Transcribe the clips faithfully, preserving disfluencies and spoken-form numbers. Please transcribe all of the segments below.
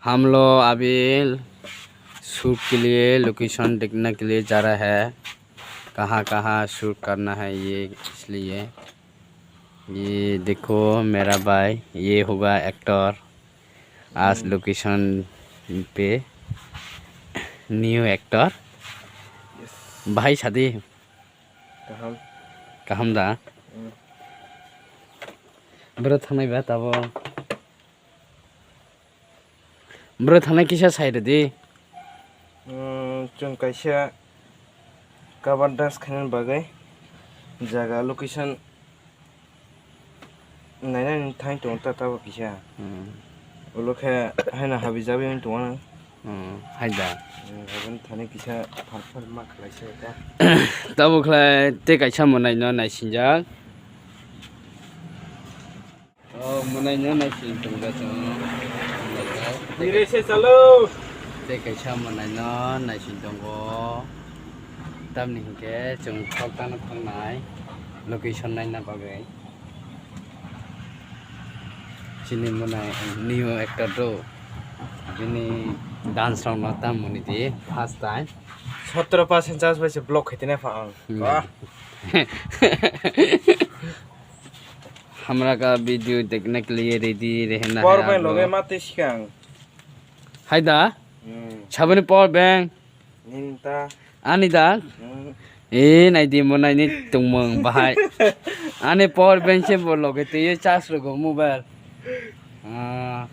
हम लोग अभी शूट के लिए लोकेशन देखने के लिए जा रहा है, कहाँ कहाँ शूट करना है ये, इसलिए। ये देखो मेरा भाई, ये होगा एक्टर, आज लोकेशन पे न्यू एक्टर। भाई शादी। Kaham. Kaham da. Bro thangnai ba tabo. Bro thangnai kisa sai rwdi. Chwng kaisa cover dance khainani bagwi jaga location nainani thang tongo ta tabo kisa. Ulo khe haino habijagwi wng tongo. Hai da. Aboni thani kisa phar phar ma khlai se ta. Tabo khlai tei kaisa mwnaino naisingjak. Oh, mwnaino naising tongja chwng. Dire se chalo. Tei kaisa mwnaino naising tongo. Tamni hinkhe chwng thok tano thangnai location naina bagwi. Chini mwnai new actor do. Bini dance rokno tam muni di first time. Sotro percent chance bai se block khaitene pha ang. Wah. हमरा का वीडियो देखने के लिए रेडी रहना है आप लोग। Power bank loge mate sikang. Hai da? Saboni power bank. Ninta. Ani da? E nai di mo nai ni tongmung bahai. Ani power bank se bo loge twi charge rogo mobile. Ah.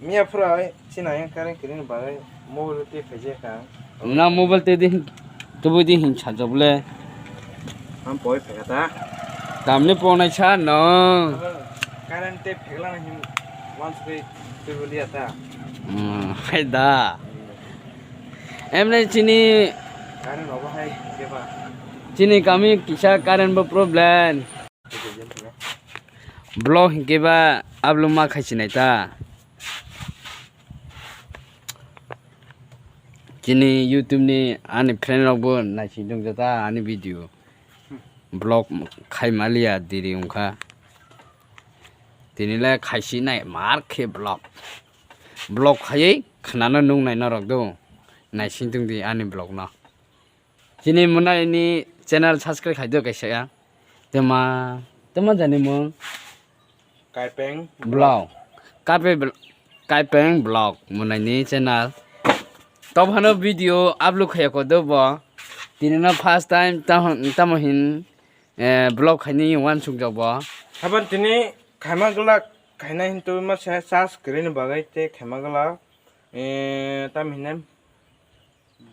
Miya phura sinai karen kirin bagwi mobile twi phaijak ang. Na mobile twi di tubui di hin sajok le. Ang poi phekha ta. Tamni ponai sa no. Karen twi phekla na hin once twi twi liya ta. Hmm, hai da. Emne chini karen obo hai keba. Chini kami kisa karen bo problem. Vlog hinkhe ba upload ma khai sinai ta. Chini YouTube ni ani friend rok bo naising tong jata ani video. Vlog khai maliya diri wngkha. Tini le khai si nai mar khe vlog. Vlog khaiwi khwnano nung nai norok do. Naising tong di ani vlog no. Chini mwnai ni channel subscribe khai do kaisa ya. Tema, tema jani mung? Kaipeng Vlog. Kape bl-, Kaipeng Vlog mwnai ni channel. Top hano video upload khaya ko do bo. Tini no first time tamo, tamo hin, eh, vlog khaini wansuk jok bo. Haban tini khaima glak khaina hin tu ma se charge kwrwi ni bagwi te khaima glak, eh, tam hinam.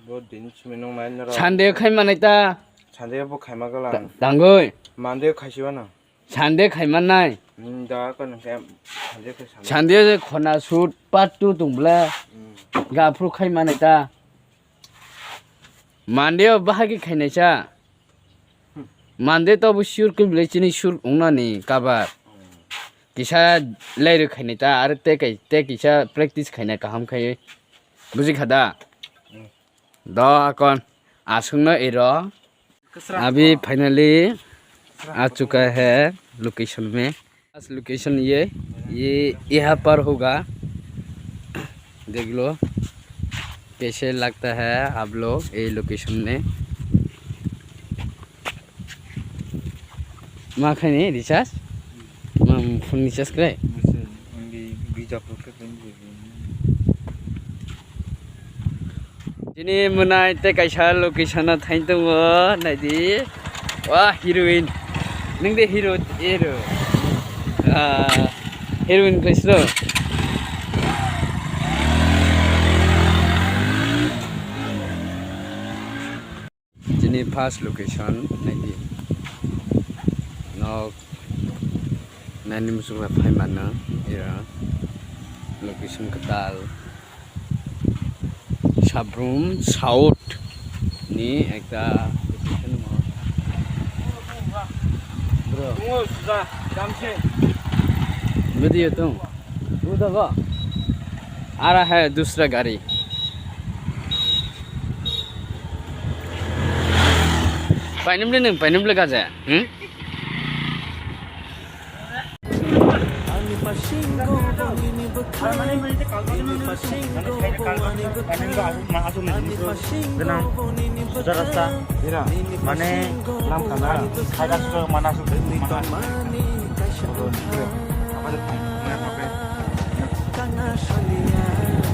Bo din simi nung nai norok. Sunday khai manai ta. Sunday bo khaima gala. Ta-, tangoi. Monday khai siwa na. Sunday khai manai. Hmm, da ko nang khai Sunday khai Sunday. Sunday je khona shoot part two tung bla. Hmm. Ga phru khai manai ta. Monday o bahagi khai nai cha. Monday to bo sure khe bwlai chini sur wngnani kabar. Kisa lairwi khainai ta, aro tei kai, tei kisa practice khainai kaham khai. Buji kha da? Do akon aswkno iro. Abi finally आ चुका है location में। First location ये, ये यहाँ पर होगा। देख लो कैसे लगता है आप लोग ये location में। Ma khaini recharge? Ma phone recharge khlai? Chini mwnai tei kaisa location o thain tongo, naidi. Wah, heroine. Nung de hero, hero. Ah, heroine khlai sro. Chini first location naidi. Nok naini muchungla phai mano era location kwtal. Sabrum South ni ekta location mo. Bro. Video tung. Uda go. आ रहा है दूसरा गाड़ी। Painum le nung, painum le gaja. Hmm? Ani pasingo bongini bwkha. Mane, khaina kal-, khaina kal aswk ma-, aswk ni jini sw gwnang, suja rasta. Ira. Mane, lam kana. Khaina sw mana sw, mana sw.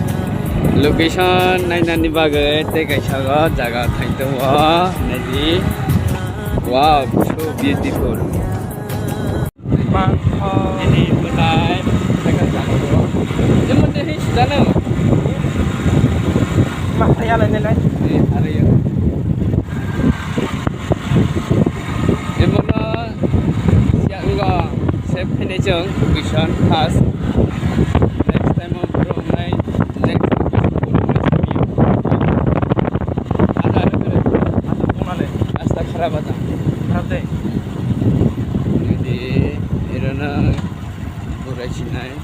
Location nainani bagwi tei kaisa o jaga thang tongo, naidi. Wow, so beautiful. Ini butai, mereka jago. Jemon dia sudah no. Mak saya lain lain. Eh, hari ya. Jemon no, siap enggak, save kene jeng, vision, khas. Next time mau burung naik, next time mau burung naik. Ada, ada, ada. Ada pun ada. Rasta kharap ada. Kharap deh. Jadi, irana burai sinai.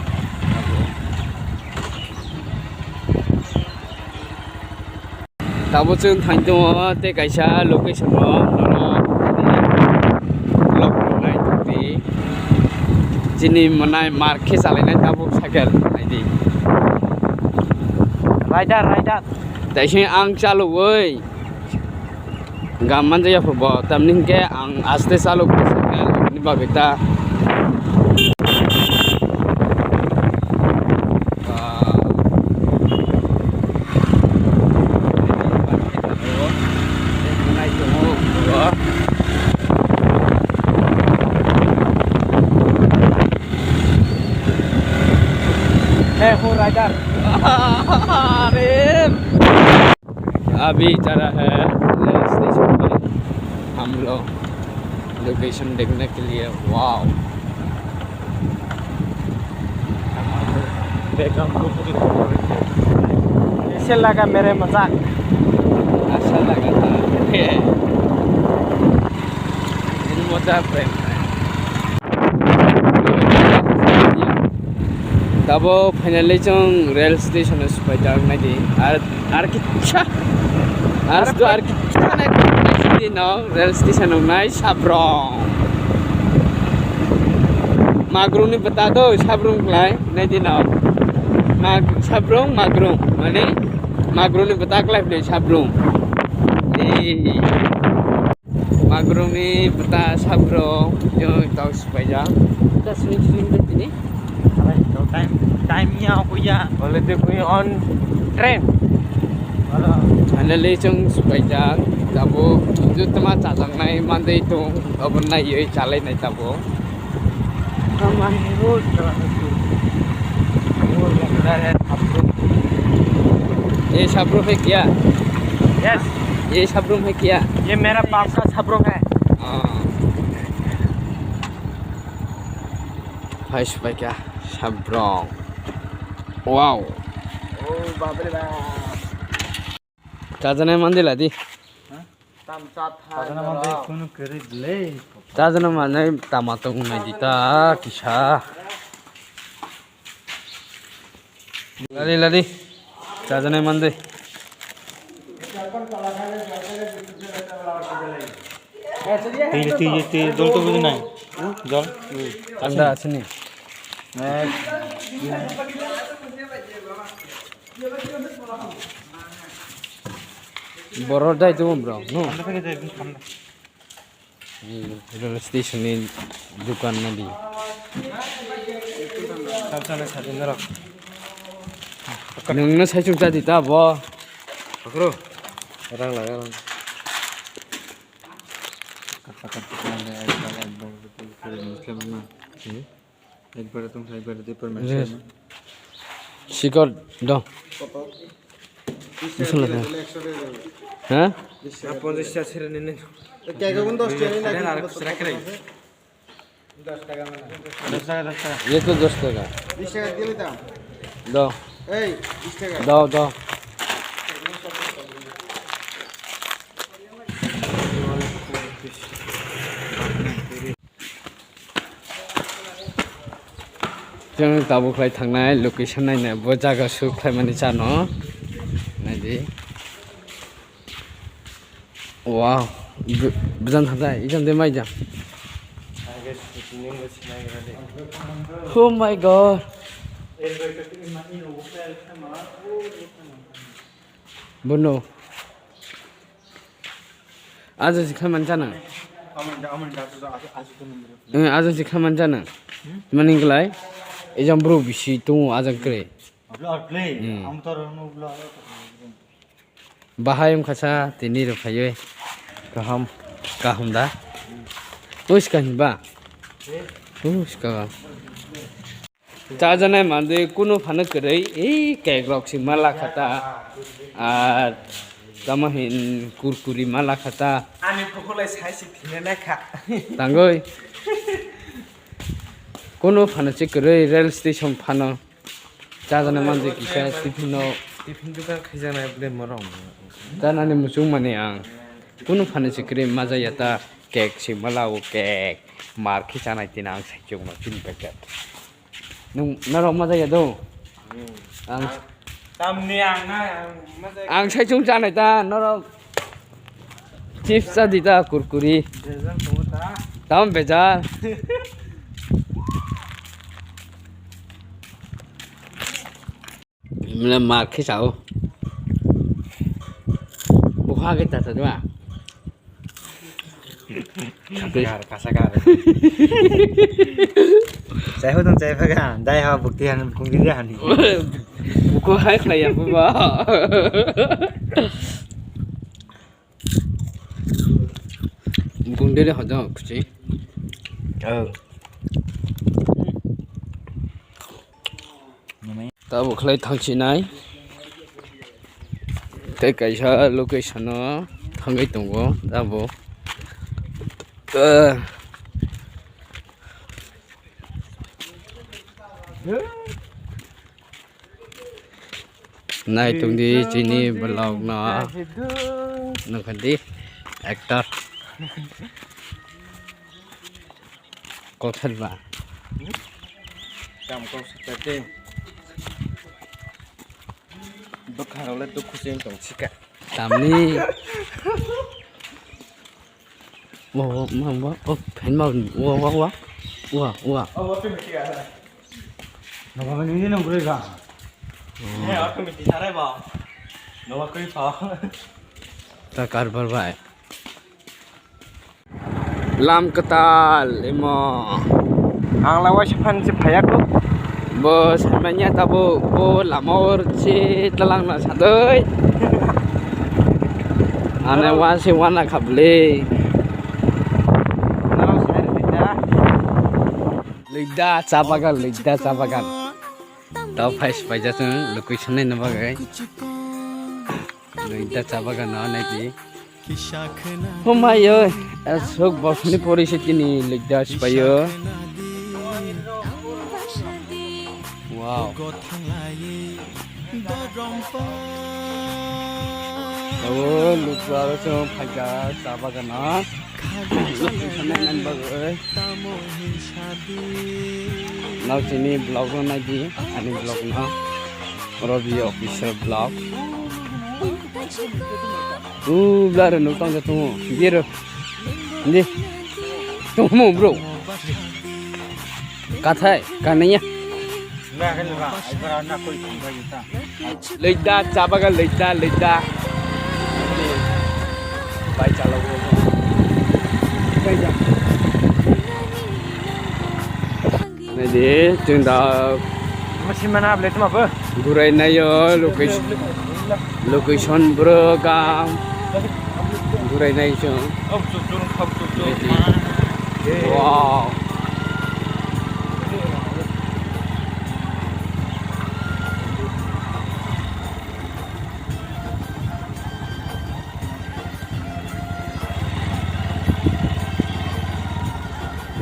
Tabuk chwng thang tongo tei kaisa location o nono vlog rwnai tongdi. Chini mwnai mar khe chalainai tabuk cycle naidi. Rider, rider. Taising ang chalogwi. Gam manja ya phubo, tamni hwnkhe ang aste chalo khe sakha, ni bagwi ta. Hey, ho rider. Are. अभी जा रहा है rail station पे हम लोग लोकेशन देखने के लिए। वाओ। कैसे लगा मेरे मजाक? अच्छा लगा था। दिल मजा प्रेम। Tabo finally chwng rail station o swpaijak naidi. Ar, ar kitsa. Ar sto ar kitsa naidi no rail station o nai sabrong. Magrung ni bwta do sabrong klai naidi no. Mag-, sabrong magrung mane magrung ni bwta klai philai sabrong. Ei. Magrungni bwta sabrong, yo tau swpaijak. Bwta swing swing de tini. Time, time ya, aku ya. Already we on train. Finally, chwng swpaijak. Tabuk, jutuma chajaknai mandai tong, obo naiwi chalainai tabuk. ये सब रूम है क्या? यस। ये सब रूम है क्या? ये मेरा बाप का सब रूम है। Hai, swpaikha, sabrong. Wow. Oh, bapre bap. Chajaknai mandai ladi. Chajaknai mandai kunu kwrwi le. Chajaknai mandai tama tong nai di ta kisa. Ladi, ladi. Chajaknai mandai. Twi, twi, twi, jol to buji nai. Jol. Thanda asini. Borok dai tongo bro, no? Rail station ni dukan nadi. Nwng no saichung chadi ta bo. Rang laga rang. Hmm? Ekbare tong kha, ekbare di permanent. Sikor do. Bising laga. Ha? Ponchash taka sere nini. Kaya gun dos taka ni lagi. Dos taka, dos taka. Ye to dos taka. Bis taka dile dam. Do. Ei, bis taka. Do, do. Chwng tabuk khlai thangnai location nainai bo jaga shoot khlaimani chano naidi. Wow, bwjan thangtai, ijan de mai jang. Oh my God. Bono. Aja si khaman chana. Eh, aja si khaman chana. Mani glai. Ejang bro bisi tongo aja kre. Hmm. Bahai wngkha sa tini rok phaiwi kaham kaham da. Uska hinba. Uska. Chajanai manwi kunu phano kwrwi, ei cake rok si mala khata. Ar tamo hin kurkuri mala khata. Ani phukulai sai si phine na kha. Tangoi. Kunu phano si kwrwi rail station phano. Chajanai manjak kisa tiffin no. Tiffin dukan khaijaknai bwlai morok. Chanani muchung mani ang. Kunu phani si cream maja ya ta cake si mala o cake. Mar khi chanai tina ang sai chuk no chini packet. Nung norok maja ya do? Ang tamni ang na ang maja. Ang sai chung chanai ta norok. Chips cha di ta kurkuri. Bejal tongo ta. Tam bejal. Mle mar khe chao. Bukha ge ta ta dua. Gar kasa gar. Chai ho dong chai phaga. Dai ha bukti han bukti dia hani. Buko hai khlai ya buba. Bung dere hodo kuchi. Oh. Tabo khlai thangsinai. Tei kaisa location o thangwi tongo tabo. Eh. Nai tongdi chini vlog no. Nukha di actor. Kothar ba. Kam kok sakate. Dukha role dukhu chen tong sika. Tamni. Wo, wo, ma, wo, wo, phen ma, wo, wo, wo. Wo, wo. Oh, automatic ah. Nokha ni nini nang gurui ba. Ne, automatic sarai ba. Nokha koi pa. Ta karbar bai. Lam kwtal imo. Ang la waisa phan se phaya kho. Bo saimanya tabo bo lama or se talang na sadoi. Ane wan se wan na khablei. Nang sai rida. Loida cha bagan, loida cha bagan. Tao phai se paijak chwng location naina bagwi. Loida cha bagan no naidi. Homai oi, aswk bosoni pori se tini loida se paio. Wow. Abo lukra aro chwng phaikha cha bagano. Location nainani bagwi. Nao chini vlog no naidi, ani vlog no. Robi official vlog. U blare nuk tong tongo. Biro. Ndi. Tongmo bro. Kathai, kanaya. Loida, cha bagan loida, loida. Bai chala bo. Naidi, chwng da. Masi mana ble tuma bo. Gurai nayo, location, location bro gam. Gurai nai chwng. Naidi. Wow.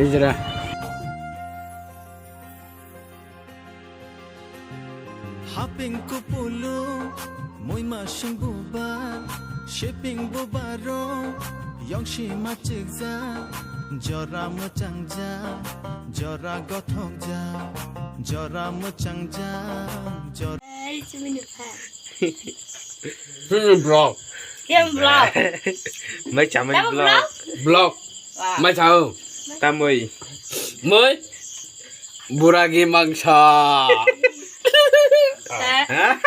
Hijra. Haping kupulu, muima sing buba, shiping buba ro, yong shi machikja, jora muchangja, jora gothokja, jora muchangja, jora. Hey, chumi nukha. Hmm, bro. Kem vlog. Mai chamai. Tamo vlog. Vlog? Vlog. Wah. Mai chao. Tamoi. Moi. Buragi mangsa. Ha?